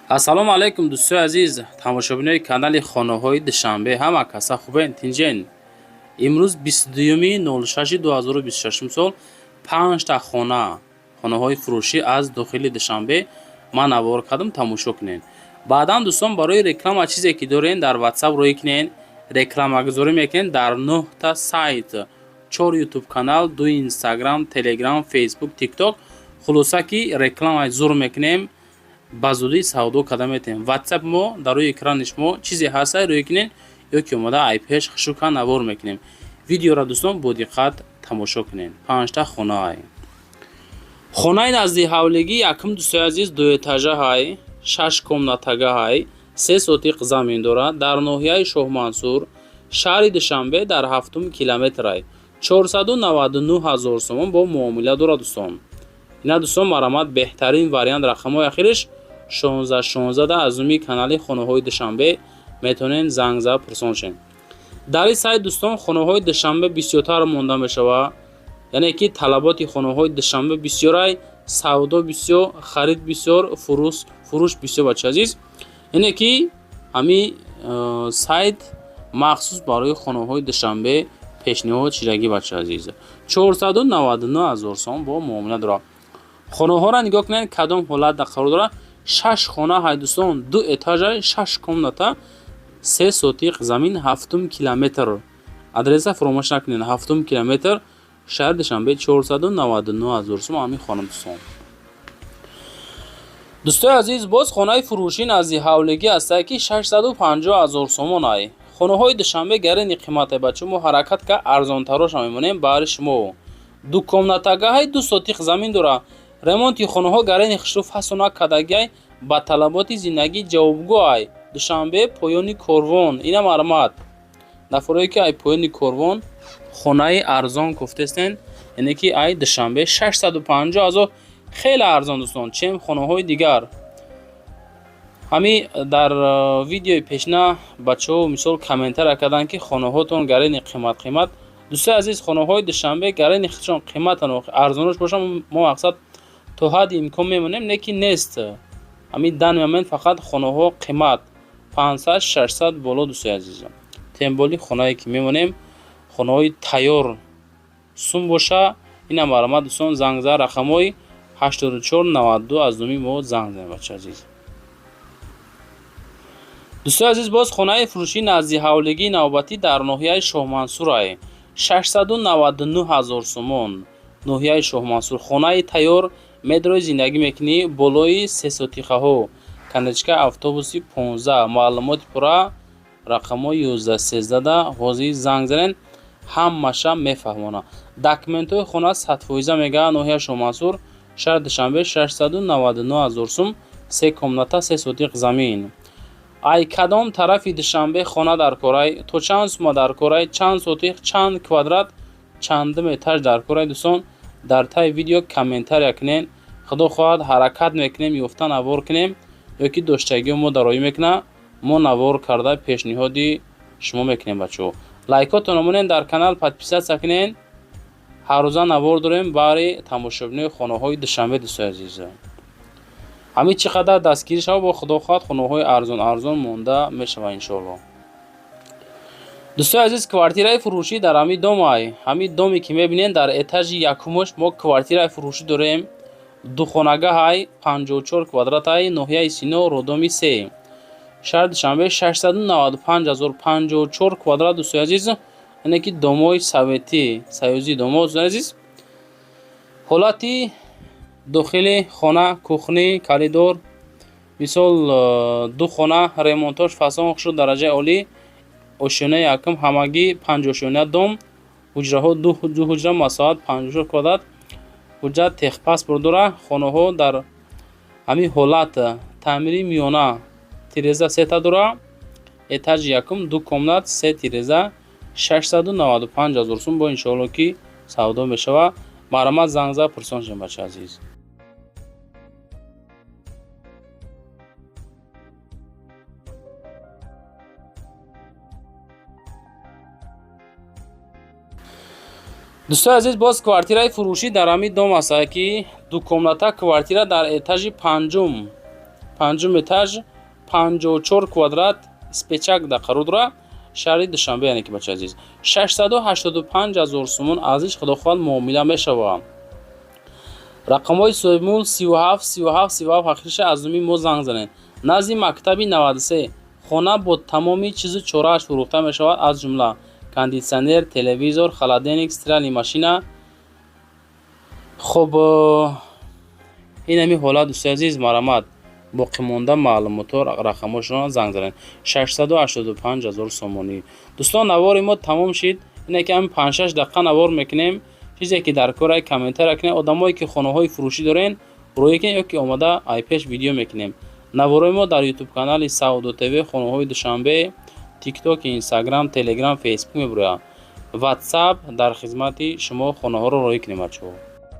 Ассалому алайкум, дӯстои азиз, тамошобинои канали Хонаҳои Душанбе. Ҳама каса хубен, тинҷен? Имрӯз 22.06.2026 сол панҷта хона, хонаҳои фурӯшӣ аз дохили Душанбе ман навор кардам, тамошо кунед. Баъдан, дӯстон, барои реклама чизе ки дорен, дар WhatsApp рӯй кунед, рекламагузорӣ мекунед дар нӯҳта сайт: чор Ютуб канал, ду Инстаграм, Телеграм, Фейсбук, Тикток. Хулоса ки рекламаи зур мекунем, ба зудӣ савдо карда метавонем. Ватсап мо дар рӯи экрани шумо чизе ҳаста, рӯй кунед ё ки омода айпеш хушука навор мекунем. Видеоро, дӯстон, бо диққат тамошо кунед. Панҷта хонаай. Хонаи назди ҳавлигӣ якум, дӯстои азиз, дуэтажа ҳай, шаш комнатага ҳай, 3 сотиқ замин дорад, дар ноҳияи Шоҳмансур, шаҳри Душанбе, дар ҳафтум километрай. 499 ҳазор сомон бо муомила дорад, дӯстон. Ина, дӯстон, марамат, беҳтарин вариант, рақамҳои ахириш 16 16, аз номи канали Хонаҳои Душанбе метавонед занг зада пурсон шед. Дар ин сайт, дӯстон, хонаҳои Душанбе бисёртар монда мешавад, яъне ки талаботи хонаҳои Душанбе бисёрай, савдо бисёр, харид бисёр, фурӯш бисёр, бача азиз. Яъне ки ҳами сайт махсус барои хонаҳои Душанбе пешниҳод шидагӣ, бача азиз. 499 ҳазор сом бо муомила дорад. Хонаҳоро нигоҳ кунед, кадом ҳолат қарор дорад. Шаш хона ҳай, дӯстон, ду этажа, шаш комната, 3 сотиқ замин, ҳафтум километр. Адреса фаромӯш накунед: ҳафтум километр, шаҳри Душанбе, 499 ҳазор сом ҳамин хона, дӯстон. Дӯстои азиз, боз хонаи фурӯшӣ назди ҳавлигӣ ҳастае, ки 650 ҳазор сомон ай. Хонаҳои Душанбе гарени қимате, бача, мо ҳаракат ка арзонтароша мемонем баҳри шумо. Ду комнатагаҳай, 2 сотиқ замин дорад. Ремонти хонаҳо гарени хушрӯ фасона кардагиай, ба талаботи зиндагӣ ҷавобгӯ ай. Душанбе, поёни корвон. Ина мармат, нафарое ки ай поёни корвон хонаи арзон гуфтестен, яъне ки ай Душанбе 650 ҳазор хеле арзон, дӯстон, чем хонаҳои дигар. Ҳами дар видеои пешина бачаҳо мисол комментария карданд, ки хонаҳотон гарени қимат қимат. Дӯстои азиз, хонаҳои Душанбе гарени худшон қиматан, арзонош бошам, мо мақсад то ҳадди имкон мемонем, не ки нест. Ҳамин данный момент фақат хонаҳо қимат, 500, 600 боло, дӯстои азизам. Тем более хонае ки мемонем, хонаҳои тайёр сум боша. Инам марҳамат, дӯстон, занг зада, рақамҳои 84 92 аз номи мо занг занед, бача азиз. Дӯстои азиз, боз хонаи фурӯшии назди ҳавлигии навбатӣ дар ноҳияи Шоҳмансурай, 699 ҳазор сомон. Ноҳияи Шоҳмансур, хонаи тайёр, медрои зиндагӣ мекунӣ, болои сесотиқаҳо, конечка автобуси 15. Маълумоти пурра рақамҳои 11 13-да ҳозир занг занед, ҳамаша мефаҳмонад. Документҳои хона 100%, мегӯяд. Ноҳияи Шоҳмансур, шаҳри Душанбе, 699 ҳазор сум, се комната, 3 сотиқ замин. Ай кадом тарафи Душанбе хона дар корай, то чанд сума дар корай, чанд сотиқ, чанд квадрат, чандум этаж дар корай, дӯстон, дар таи видео комментария кунед. Худо хоҳад, ҳаракат мекунем, ёфта навор кунем ё ки доштагиҳо мо дароӣ мекунад, мо навор карда пешниҳоди шумо мекунем. Бачаҳо, лайкотонро монед, дар канал подписаться кунед. Ҳаррӯза навор дорем баҳри тамошобинои хонаҳои Душанбе. Дӯстои азиз, ҳамин чӣ қадар дастгирӣ шавад, бо худо хоҳад, хонаҳои арзон арзон монда мешавад, иншоалло. Дӯстои азиз, квартираи фурӯшӣ дар ҳамин дом ай. Ҳамин доме ки мебинед, дар этажи якумош мо квартираи фурӯшӣ дорем. Духонагаҳай, 54 квадратай, ноҳияи Сино, роддоми се, шаҳри Душанбе, 695 ҳазор, 54 квадрат, дӯстои азиз. Яъне ки домҳои советӣ, союзӣ домҳо, дӯстои азиз. Ҳолати дохили хона: кухня, коридор, мисол, ду хона, ремонтош фасон шуд, дараҷаи олӣ. Ошёнаи якум, ҳамагӣ панҷ ошёна дом, ҳуҷраҳо ду ҳуҷра, масоҳат 54 квадрат, ҳуҷҷат, техпаспорт дорад. Хонаҳо дар ҳамин ҳолат, таъмири миёна, тиреза сета дорад. Этажи якум, ду комнат, се тиреза, 695 ҳазор сум бо иншоалло ки савдо мешавад. Марҳамат, занг зада пурсон шавед, бача азиз. Дӯстои азиз, боз квартираи фурӯшӣ дар ҳамин дом аст, ки дукомната квартира дар этажи панҷум. Панҷум этаж, 54 квадрат, спечак да қарор дора, шаҳри Душанбе. Яъне ки, бача азиз, 685 ҳазор сомон арзиш, худо хоҳад, муомила мешавад. Рақамҳои соҳибмулк 37 37 37 охириша, аз номи мо занг занед. Назди мактаби 93 хона бо тамоми чизу чорааш фурӯхта мешавад, аз ҷумла кондитсионер, телевизор, холодильник, стиральный машина. Хуб, ин ҳами ҳолат, дӯстои азиз, марҳамат, боқимонда маълумотҳо рақамҳошон занг занед. 685 ҳазор сомонӣ. Дӯстон, навори мо тамом шид. Ине ки ҳамин 5-6 дақиқа навор мекунем. Чизе ки дар кора, комментария кунед. Одамое ки хонаҳои фурӯшӣ дорен, рӯя кунед ё ки омада айпеш видео мекунем. Наворои мо дар Ютуб канали Савдо ТВ, хонаҳои Душанбе, Тикток, Инстаграм, Телеграм, Фейсбук мебурояд. Ватсап дар хизмати шумо. Хонаҳоро роҳӣ кунем, бачаҳо.